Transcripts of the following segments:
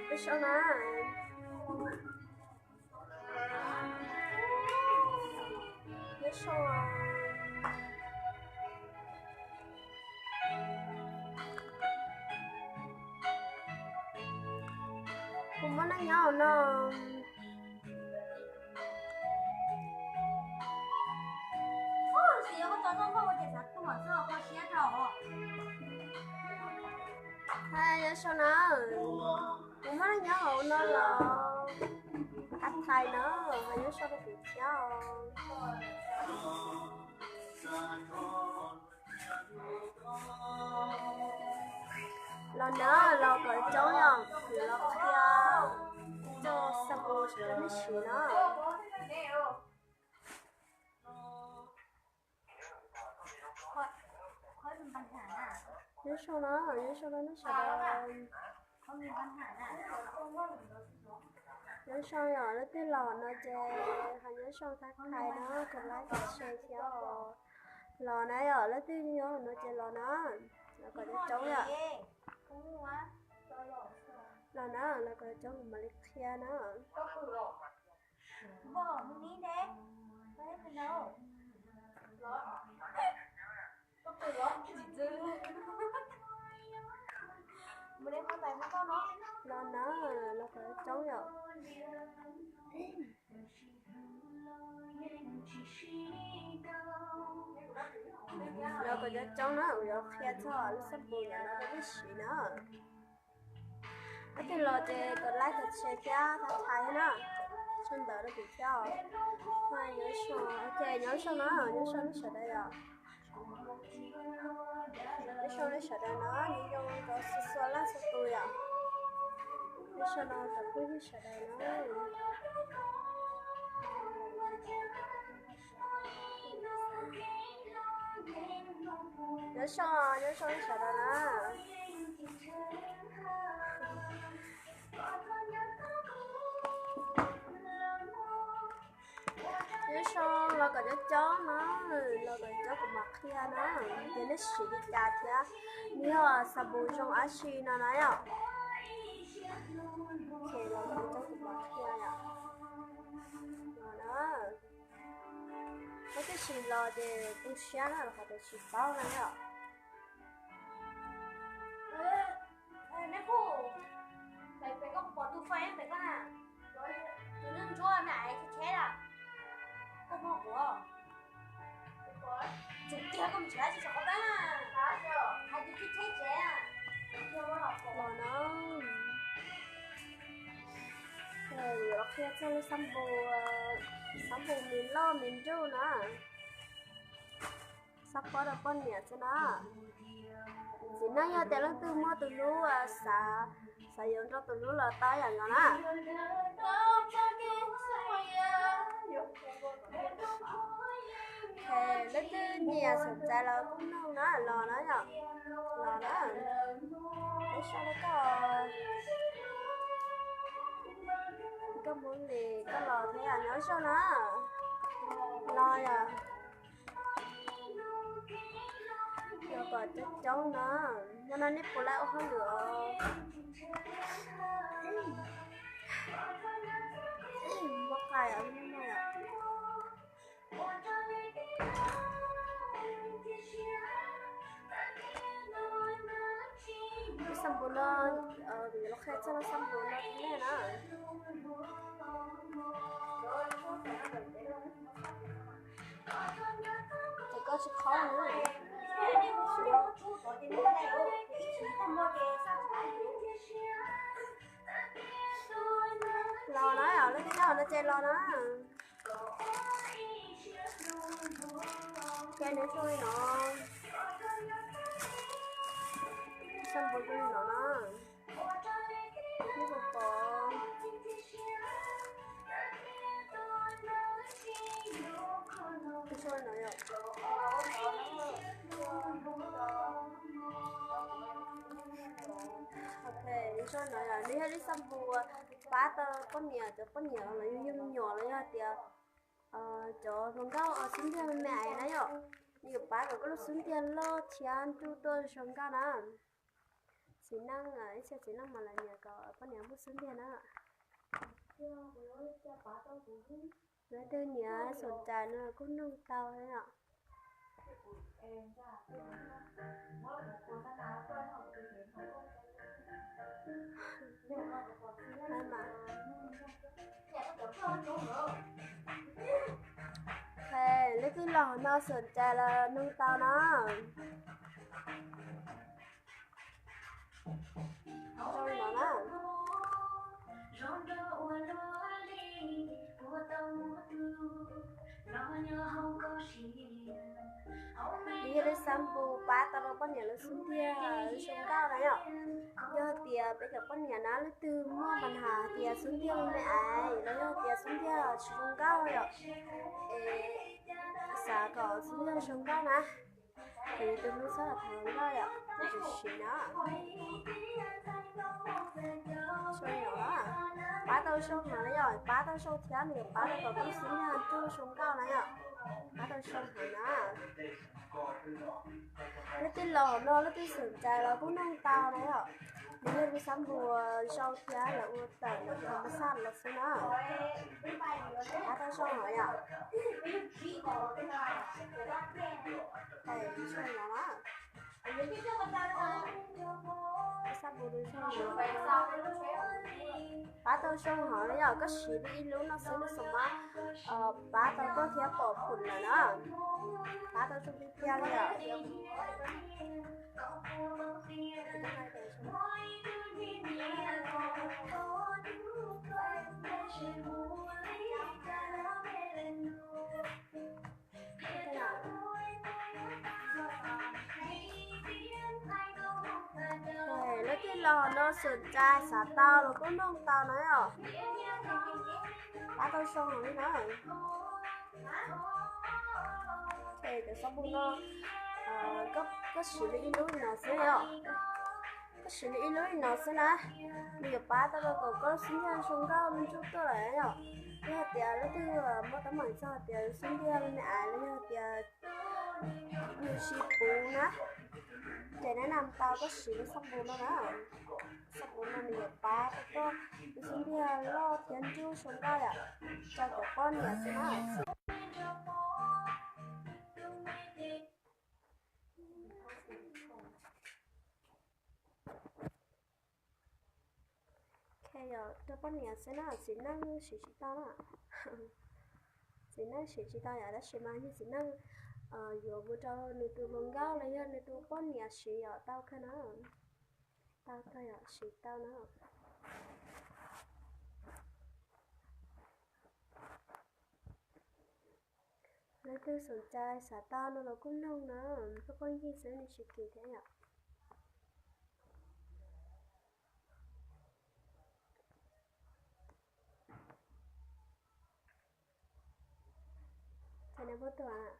Nyob zoo na. Nyob zoo. Kuv muaj neej nyob hauv no. Hais Nyob Zoo na, kuv muaj neej nyob hauv no los, a thais na, mas Nyob Zoo rau kuv thiab os. Los na, los kom coob yom, kuv los qhia txog xabu sawv daws nej siv na. Nyob zoo na, nyob zoo rau nej sawv daws. Nyob zoo yom, leej twg los no ces hais Nyob Zoo tag thais na, kom like share thiab os. Los na yom, leej twg nyob no ces los na, los kom coob coob yom. Los na, los kom coob kuv mam li qhia na. Los na, los kom coob yom. Los kom coob coob na, kuv yuav qhia txog lub xab npum no rau nej siv na. Leej twg los ces kom like kom share thiab tag thaiv thiab na. Sau ntawv rau kuv thiab os. Nyob zoo, ok, nyob zoo na, nyob zoo nej sawv daws yom. Nyob zoo nej sawv daws na, nyob zoo rau txhua txhua leej txhua tus yom. Nyob zoo no cov phooj ywg sawv daws na. Nyob zoo, nyob zoo nej sawv daws na. Nyob zoo, los kom coob coob na, los kom coob kuv mam qhia na, ces nej siv li cas thiab, nws yog xabu zoo dab tsi no na yom. Ces los kom coob kuv mam qhia yom. No na, leej twg tsis los ces tu siab na, los qhov tias tsis paub na yom. Neb kuj, pem koj pom tus fais pem koj na, tus neeg ntsuab na, cheb cheb na, koj muaj kuv. Tsis tiag, koj mus tsis dab tsi saum qhov peb na, hais tus cheb cheb tsev na. Los no, yuav los qhia txog lub xab npum, xab npum me loj me nruj na. Xab pob rau poj niam xwb na. Txiv neej yog tias leej twg muaj tus hlub, xav, xav yuav nrog tus hlub los tau yam no na. Leej twg nyiam xom txais los kuj noog na, los na yom, los na. Nyob zoo rau koj, koj Hmoob Lis, koj los thiab yom, nyob zoo na. Los yom. Los kom coob coob na. Nyob no nej puas laij ua hauj lwm os? Muab qai os, muab qai os. Lub xab npum no, kuv yuav los qhia txog lub xab npum no rau nej na. Ces koj tsis qhov na. Los na, leej twg nyob hauv no ces los na. Ces nws zoo li no. Xab npum zoo li no na. Neb puas pom? Zoo no yom. Ok, zoo no yom, nws yog lub xab npum pab tau poj niam, cov poj niam los yog me nyuam los yog tias cov hluas nkauj xub ntiag me me na yom. Nws yuav pab kom koj lub xub ntiag loj thiab nruj tuaj zoo nkauj na. Txiv neej, ib txhia txiv neej mas lawv nyiam kom poj niam muaj xub ntiag na. Leej twg nyiam xom cai no kuj noog tau os. Leej twg los no xom cai los noog tau na. Nws yog lub xab npus pab tau rau poj niam lub xub ntiag zoo nkauj na yom. Yog hais tias peb cov poj niam na leej twg muaj pas has tias xub ntiag me me aiv los yog tias xub ntiag tsis zoo nkauj yom, es xav kom xub ntiag zoo nkauj na, ces tus hlub txhob tham nkauj yom, ces siv no. Pab tau zoo heev na yom, pab tau zoo thiab nws yuav pab tau kom koj lub xub ntiag nruj zoo nkauj na yom. Pab tau zoo heev na. Leej twg los no leej twg xom cai los kuj noog tau na yom. Nws yog lub xab npus zoo thiab lawv ua tawm ntawm thas mas xaj los xwb na. Pab tau zoo heev yom. Pab tau zoo heev na yom, koj siv li ib lub no xwb no xav mas pab tau koj thiab pom phum lawm na. Pab tau zoo tiag tiag li yom. Leej twg los no xom cai xav tau los kuj noog tau na yom. Pab tau zoo heev li na. Ces cov xab npus no koj siv li ib lub li no xwb yom. Koj siv li ib lub li no xwb na, nws yuav pab tau rau kom koj lub xub ntiag zoo nkauj nruj tuaj lawm yom. Yog hais tias leej twg muaj teeb meem txog hais tias xub ntiag me me aiv los yog hais tias nws tsis puv na, ces nej nam tau koj siv lub xab npus no na. Xab npus no nws yuav pab tau koj lub xub ntiag loj thiab nruj zoo nkauj yom, rau cov poj niam xwb na. Yog rau poj niam xwb na, txiv neej siv tsis tau na. Txiv neej siv tsis tau yom, tab sis mas yog txiv neej yuav mus rau nws tus hluas nkauj los yog nws tus poj niam siv yom, tau kawg na. Tau kawg yom, siv tau na. Leej twg xom cai xav tau no los kuj noog na, koj phooj ywg xwb nws tsis kim thiab yom. Ces nws puas tuaj?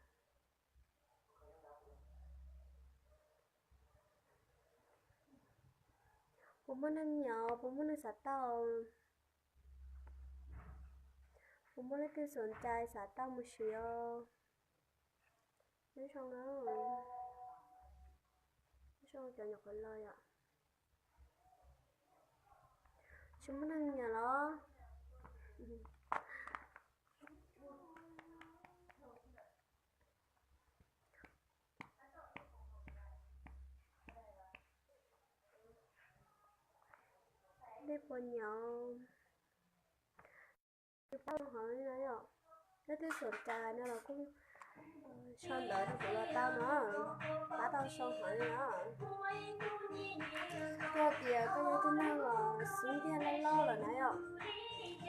Puas muaj neeg nyiam, puas muaj neeg xav tau? Puas muaj leej twg xom cai xav tau mus siv os? Nyob zoo na, nyob zoo cov nyuam qhuav los yom. Tsis muaj neeg nyiam los? Nej puas nyiam? Pab tau hov li no yom. Leej twg xom cai no los kuj sau ntawv rau kuv los tau no. Pab tau sau hov li no. Yog tias koj yog ib tug neeg uas xub ntiag loj loj lawm na yom,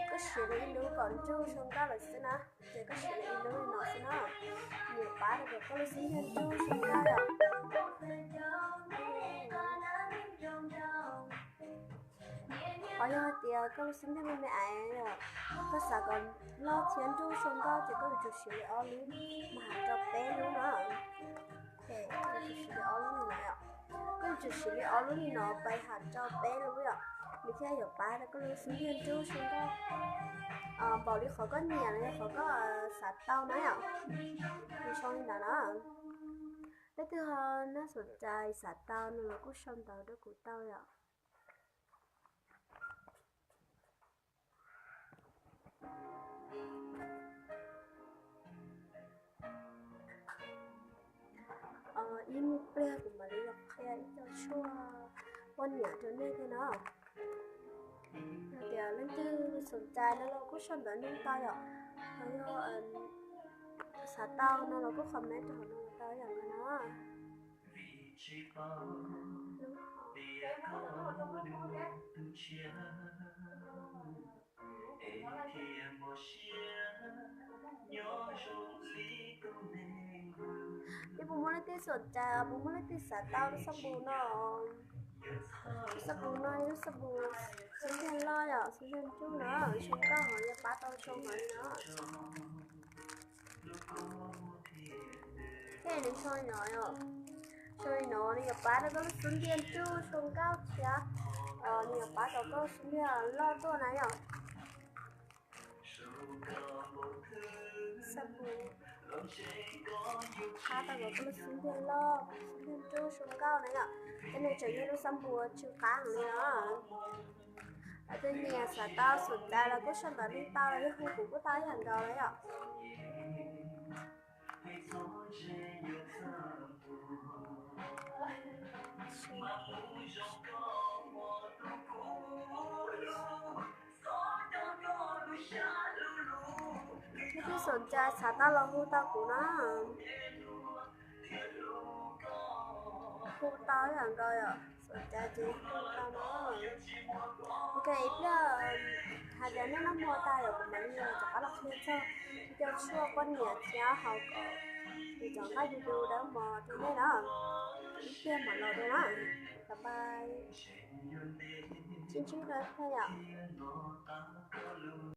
koj siv li ib lub kom nruj zoo nkauj lawm xwb na, ces koj siv li ib lub li no xwb na, nws yuav pab tau kom koj lub xub ntiag nruj zoo nkauj yom. Ho yog hais tias koj lub xub ntiag me me aiv, koj xav kom loj thiab nruj zoo nkauj ces koj yuav tsum siv li ob lub mas ham rau peb lub na. Koj yuav tsum siv li ob lub li no yom. Koj yuav tsum siv li ob lub li no pais ham rau peb lub yom, nws thiaj yuav pab tau koj lub xub ntiag nruj zoo nkauj npaum li qhov koj nyiam los yog qhov koj xav tau na yom. Nws zoo li ntawd na. Leej twg ho nab xom cai xav tau no los kuj sau ntawv rau kuv tau yom. Ib me pliag kuv mam li los qhia ib co tshuaj poj niam rau nej thiab no. Yog tias leej twg xom cai no los kuj sau ntawv nug tau yom, los yog xav tau no los kuj comment rau hauv no tau yom no. Yog puas muaj leej twg xom cai, puas muaj leej twg xav tau lub xab npus no? Lub xab npus no yog lub xab npus xub ntiag loj yom, xub ntiag ncuj no, sau nkauj hov yog pab tau sau hov li no. Thiab nws sau li no yom, sau li no nws yuav pab tau koj lub xub ntiag ncuj sau nkauj thiab nws yuav pab tau koj lub xub ntiag loj tuaj na yom. Xab npus pab tau koj lub xub ntiag loj, xub ntiag ncuj sau nkauj na yom. Ces nws tseem yog lub xab npus tsw qab heev li os. Leej twg nyiam xav tau xom cai los kuj sau ntawv nug tau los yog hu kuv kuj tau ib yam nkaus na yom. Leej twg xom cai xav tau los hu tau kuv na. Hu tau ib yam nkaus yom, xom cai ces hu tau na. Ok, ib pliag hais tias nej noj hmo tas yom, kuv mam li rov qab los qhia txog ib co tshuaj poj niam thiab haus kom nws rov nqaij du du dawb mos rau nej na. Ib pliag mam los dua na. Bye bye. Sib ntsib dua ib pliag yom.